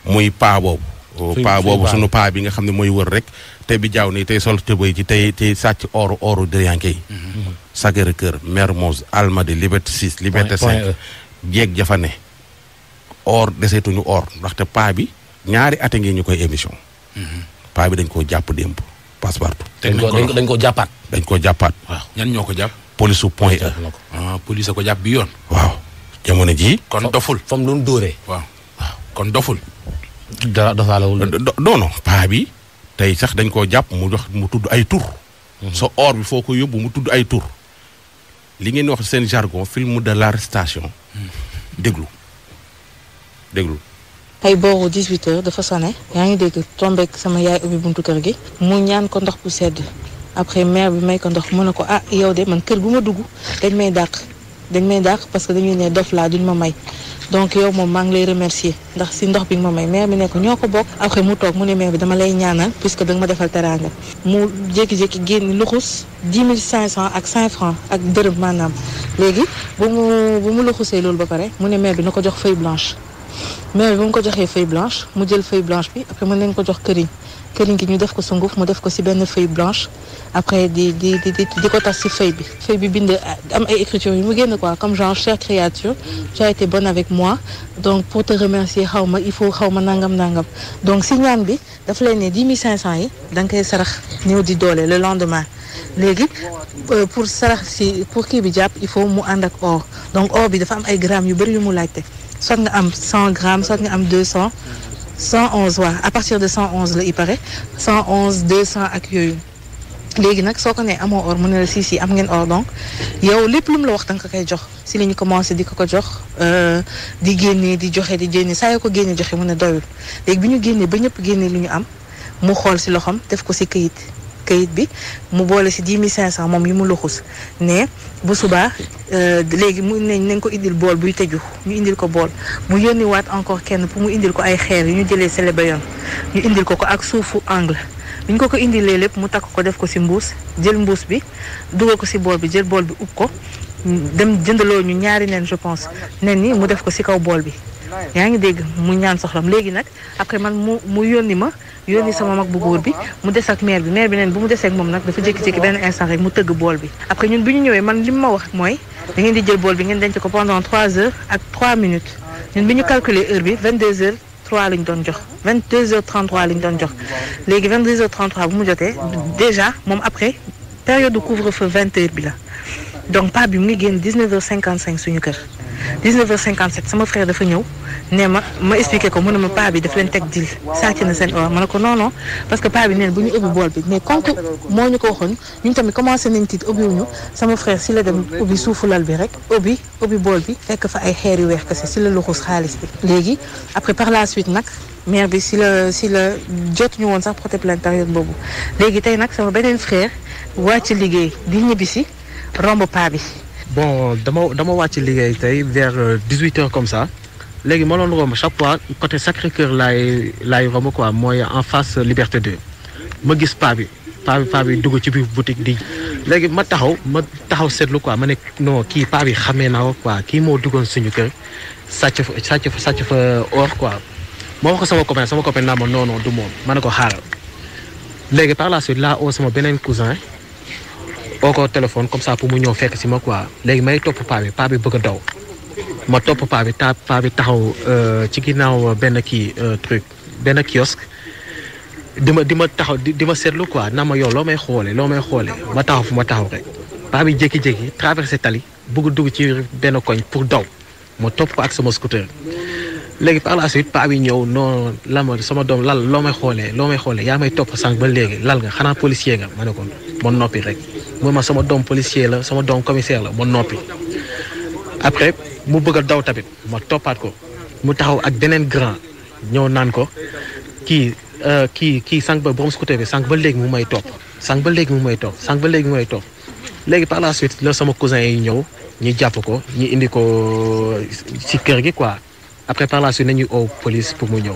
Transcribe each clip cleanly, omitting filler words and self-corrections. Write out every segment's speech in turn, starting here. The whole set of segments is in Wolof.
muy paa boobu. paa boobu sunu paa bi nga xam ne mooy wër rek te bi jaaw nii tey sol tëbëy ci tey sàcc oru diriyanke yi. Sacré-Cœur Mermoz Almadies Liberté 6 Liberté 5 jeeg jafa ne or deseetuñu or ndaxte paa bi ñaari ate ngi ñu koy émission. paa bi dañ koo jàpp démb Passepartout. dañ ko jàppaat. dañ koo jàppaat. waaw ñan ñoo ko jàpp. police su Point E. police a ko jàpp bi yoon. waaw jamono jii. kon doful fa mu doon dóoree. waaw kon doful. dara dofaalawul. non paa bi tey sax dañ koo jàpp mu tudd ay tur. sa or bi foo ko yóbbu mu tudd ay tur. li ngeen wax seen jargon film de l'arrestation. déglu. ay booru 18h dafa sonné yaa ngi dégg tombeek sama yaay ubbi buntu kër gi mu ñaan ko ndox bu sedd après mère bi may ko ndox mu ne ko ah yow de man kër gu ma dugg dañ may dàq parce que dañuy ne dof laa duñ ma may donc yow moom maa ngi lay remercier ndax si ndox bi nga ma may mère bi ne ko ñoo ko bokk après mu toog mu ne mère bi dama lay ñaanal puisque danga ma defal teraanga mu jékki-jékki génn luxus 10 500 ak 5 francs ak dërëm maanaam léegi bu mu luxusee loolu ba pare mu ne mère bi na ko jox feuille blanche mère bi bu mu ko joxee feuille blanche mu jël feuille blanche bi après mën nañ ko jox këriñ gi ñu def ko sunguf mu def ko ci benn feuille blanche après di ko tas ci feuille bi bind am ay écriture yu mu génn quoi comme genre chère créature tu as été bonne avec moi donc pour te remercier xaw ma il faut xaw ma nangam donc ci ñaan bi dafa lay ne 10 500 yi da nga koy sarax ñëw di doole le lendemain léegi pour sarax ci pour kii bi jàpp il faut mu ànd ak or donc or bi dafa am ay grammes yu bëri yu mu laajte soit nga am 100 grammes soit nga am 200 111 waaw à partir de 111 la il paraît 111 200 ak yooyu léegi nag soo ko nee amoo or mu ne la si am ngeen or donc yow lépp lu mu la wax da nga ko koy jox si la ñu commencé di ko jox di génnee di joxe di génne saa yoo ko génne joxe mu ne doyul léegi bi ñu génnee ba ñëpp génnee lu ñu am mu xool si loxoom def ko si kayit bi mu boole si 10 500 moom yi mu luxus ne bu subaa léegi mu ne nañ ko indil bool buy tëju ñu indil ko bool mu yónni waat encore kenn pour mu indil ko ay xeer yu ñu jëlee Sélébéyon ñu indil ko ak suufu angle bi ñu ko indilee lépp mu takk ko def ko si mbuus jël mbuus bi dugal ko si bool bi jël bool bi ub ko dem jëndaloo ñu ñaari nen je pense nen ni mu def ko si kaw bool bi yaa ngi dégg mu ñaan soxlam léegi nag après man mu yónni sama mag bu góor bi mu des ak mère bi neen bu mu desee ak moom nag dafa jékki-jékki benn instant rek mu tëgg bool bi après ñun bi ñu ñëwee man li ma wax mooy da ngeen di jël bool bi ngeen denc ko pendant 3 heures ak 3 minutes ñun bi ñu calculer heure bi 22h03 lañ doon jox 22h33 lañ doon jox léegi 22h33 bu mu jotee déjà moom après période de couvre-feu 20h bi la donc pa bi mu ngi génn 19h55 suñu kër 19h57 sama frère dafa ñëw ne ma expliqué ko mu ne ma paa bi daf leen teg dil sàcc na seen or ma ne ko non parce que paa bi neen bu ñu ubbi bool bi mais comme que moo ñu ko waxoon ñun tamit commencé nañ tiit ubbiwuñu sama frère si la dem ubbi suufu lal bi rek ubbi bool bi fekk fa ay xeer yu weex kese si la luxus xaalis bi léegi après par la suite nag mère bi si la jotuñu woon sax porter plainte période boobu léegi tey nag sama beneen frère wàcc liggéey di ñibbisi romb paa bi. bon dama wàcc liggéey tey vers 18h comme ça léegi ma doon romb chaque fois côté Sacré-Cœur laay romb quoi mooy en face Liberté 2 ma gis paa bi dugg ci biir boutique di léegi ma taxaw seetlu quoi ma ne non kii paa bi xamee naa ko quoi kii moo duggoon suñu kër sàcc fa or quoi ma wax ko sama copain naa ma non du moom ma ne ko xaaral léegi par la suite laa oo sama beneen cousin oo ko téléphone comme ça pour mu ñëw fekk si ma quoi léegi may topp paa bi bëgg a daw ma topp paa bi taxaw ci ginnaaw benn benn kiosque di ma taxaw di ma seetlu quoi naa ma yow loo may xoolee ma taxaw fu ma taxaw rek paa bi jékki-jékki traversé tali bëgg dugg ci benn koñ pour daw ma topp ko ak sama scooter léegi par la suite paa bi ñëw non la ma sama doom lal loo may xoolee yaa may topp sànq ba léegi lal nga xanaa policier nga ma ne ko ma noppi rek mooy ma sama doom policier la sama doom commissaire la ma noppi après mu bëgg a daw tamit ma toppaat ko mu taxaw ak beneen grand ñëw naan ko kii sànq ba borom scooter bi sànq ba léegi mu may topp léegi par la suite la sama cousin yi ñëw ñu jàpp ko ñu indi ko ci kër gi quoi après par la suite nañuy oo police pour mu ñëw.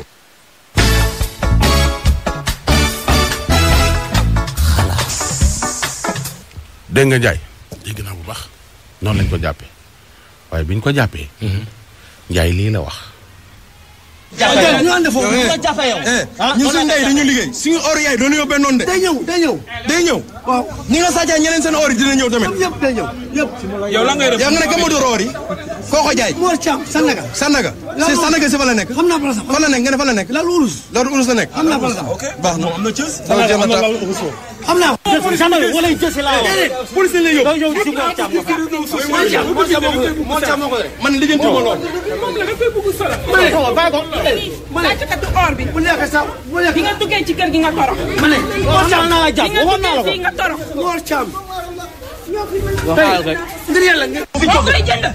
dégg nga Ndiaye. dégg naa bu baax. noonu lañ ko jàppee waaye bi ñu ko jàppee. Ndiaye lii la wax ñu ànd foofu ñu la jafe yow. ñun suñu ndey dañu liggéey suñu or yaay doon yóbbee noonu de. day ñëw. waaw ñi nga sàccee ñeneen seen or yi dina ñëw tamit. yëpp day ñëw yëpp. yow la ngay def yaa nga ne ka ma door or yi. koo ko jaay. Mor Thiam Sandaga. Sandaga si Sandaga si fa la nekk. xam naa place fa la nekk nga ne fa la nekk. Lal Urus. Lal Urus la nekk. xam naa place baax na. am na cës. xam naa Sandaga wala jësi laa wax. police la yóbbu. yow ci Mor Thiam moo ko yore. man lijjanti ma lool. moom la da koy bëgg solo. ma ne laajkatu or bi. bu neexee sax bu neexee bi nga duggee ci kër gi nga torox. ma ne Mor Thiam naa la jàpp waxoon naa la ko. fii nga torox. Mor Thiam. ngir yàlla nga. moo koy jënd.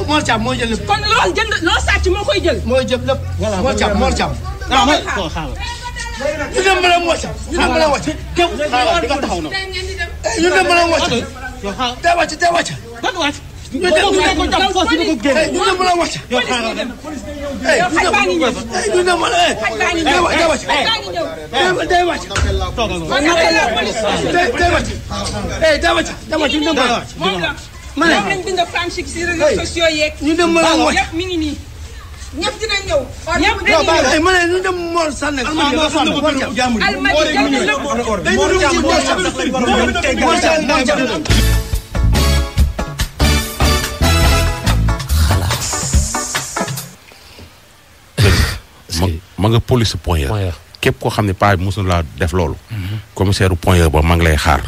Mor Thiam moo jël lépp. kon loolu jënd loo sàcc moo koy jël. mooy jël lépp. Mor Thiam Mor Thiam. moo koy xaar. ñu dem bala Mor Thiam. ñu dem bala wàcc. kéw xaaral di nga taxaw na. ñu dem bala wàcc. tey wàcc tey wàcc. ñu dem ko jàpp foofu ñu ko génne. ñu dem bala wàcc. yow baa ngi ñëw. ñu dem bala xaj baa ngi ñëw. day wàcc. day wàcc. man naka la police. day wàcc. day wàcc. day wàcc ñu dem bala wàcc. moom la. ma ne moom lañ bind franchique si réseaux sociaux yeeg. ñu dem bala wàcc. yëpp mi ngi nii. ñëpp dina ñëw. ñëpp waaw dañuy ñëw. ma ne ñu dem Mor Sànne. almadi jënd lépp. ma nga police point képp koo xam ne paa bi mosul laa def loolu commissaire point ba ma ngi lay xaar